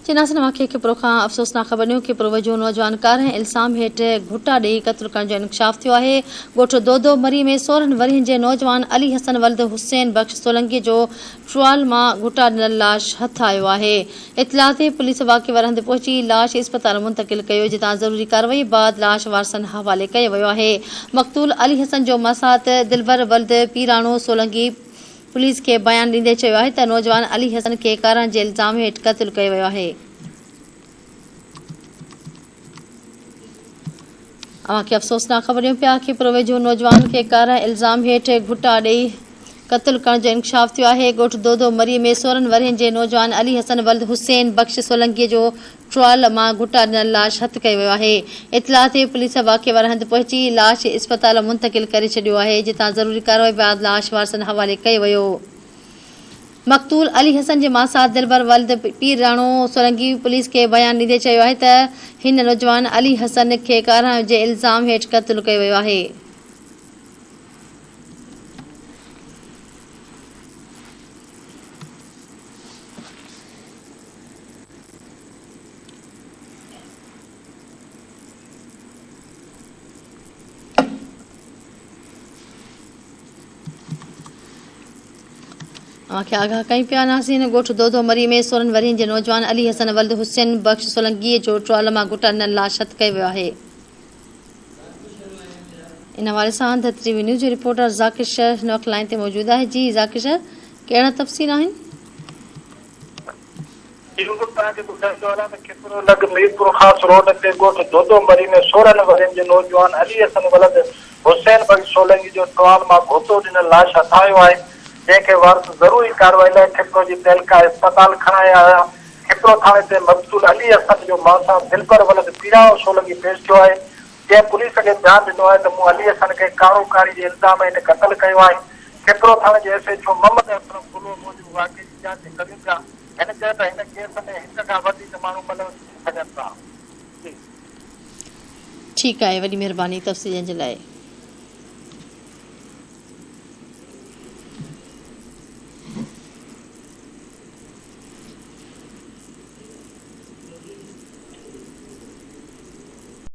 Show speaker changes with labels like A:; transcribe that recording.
A: چيناسن واقعي کپرو کان افسوسناڪ خبر ڏنيون، کپرو ويجهو نوجوان ڪارنهن الزام هيٺ گهٽا ڏئي قتل ڪرڻ جو انڪشاف ٿيو آهي، ڳوٺ دودو مري ۾ 16 ورهين جي نوجوان علي حسن ولد حسين بخش سولنگي جو ٽرال مان گهٽا ڏنل لاش هٿ آيو آهي، اطلاع تي پوليس واقعي واري هنڌ پهچي لاش اسپتال منتقل ڪيو جتان ضروري ڪارروائي بعد لاش وارثن حوالي ڪيو ويو آهي، مقتول علي حسن جو ماسات دلبر ولد پيراڻو سولنگي پوليس کي بيان ڏيندي چيو آهي ته نوجوان علي حسن کي ڪارنهن جي الزام هيٺ قتل ڪيو ويو آهي. اوهان کي افسوسناڪ خبر ڏيون پيا کپرو ويجهو نوجوان کي ڪارنهن الزام هيٺ گهٽا ڏئي قتل ڪرڻ جو انڪشاف ٿيو آهي. ڳوٺ دودو مري ۾ 16 ورهين جي نوجوان علي حسن ولد حسين بخش سولنگي جو ٽرال مان گهٽا ڏنل لاش هٿ ڪيو ويو آهي. اطلاع تي پوليس واقعي واري هنڌ پهچي لاش اسپتال منتقل ڪري ڇڏيو آهي، جتان ضروري ڪارروائي بعد لاش وارثن حوالي ڪيو ويو. مقتول علي حسن جي ماسات دلبر ولد پير راڻو سولنگي پوليس کي بيان ڏيندي چيو آهي ته هن نوجوان علي حسن کي ڪارنهن جي الزام هيٺ قتل ڪيو ويو آهي. اوهان کي آگاهه ڪيون پيا ناظرين ڳوٺ دودو مري ۾ 16 ورهين جي نوجوان علي حسن ولد حسين بخش سولنگي جو ٽرال مان گهٽا ڏنل لاش هٿ ڪيو ويو آهي ان حوالي سان ڌرتي ٽي وي نيوز جو رپورٽر ذاڪر شر هن وقت لائين تي موجود آهي جي ذاڪر شر ڪهڙا تفصيل آهن.
B: بلڪل توهان کي ٻڌائيندو هلان ته کپرو لڳ ميرپورخاص روڊ تي ڳوٺ دودو مري ۾ 16 ورهين جي نوجوان علي حسن ولد حسين بخش سولنگي جو ٽوال مان گهوٽو ڏنل لاش هٿ آيو آهي جنهن کي وارث ضروري ڪارروائي لاء کپرو جي تعلقه اسپتال کڻائي آيا کپرو ٿاڻي تي مقتول علي حسن جو ماسات دلبر ولد پيراڻو سولنگي پيش ٿيو آهي جنهن پوليس کي بيان ڏنو آهي ته مون علي حسن کي ڪارو ڪاري جي الزام هيٺ قتل ڪيو آهي کپرو ٿاڻي جي S H O Muhammad Aslam Kalhoro موجب واقعي جي جاچ ڪريون پيا. هن چيو ته هن ڪيس ۾ هڪ کان وڌيڪ ماڻهو ملوث ٿي سگهن ٿا. جي.
A: ٺيڪ آهي وڏي مهرباني تفصيل ڏيڻ جي لاء.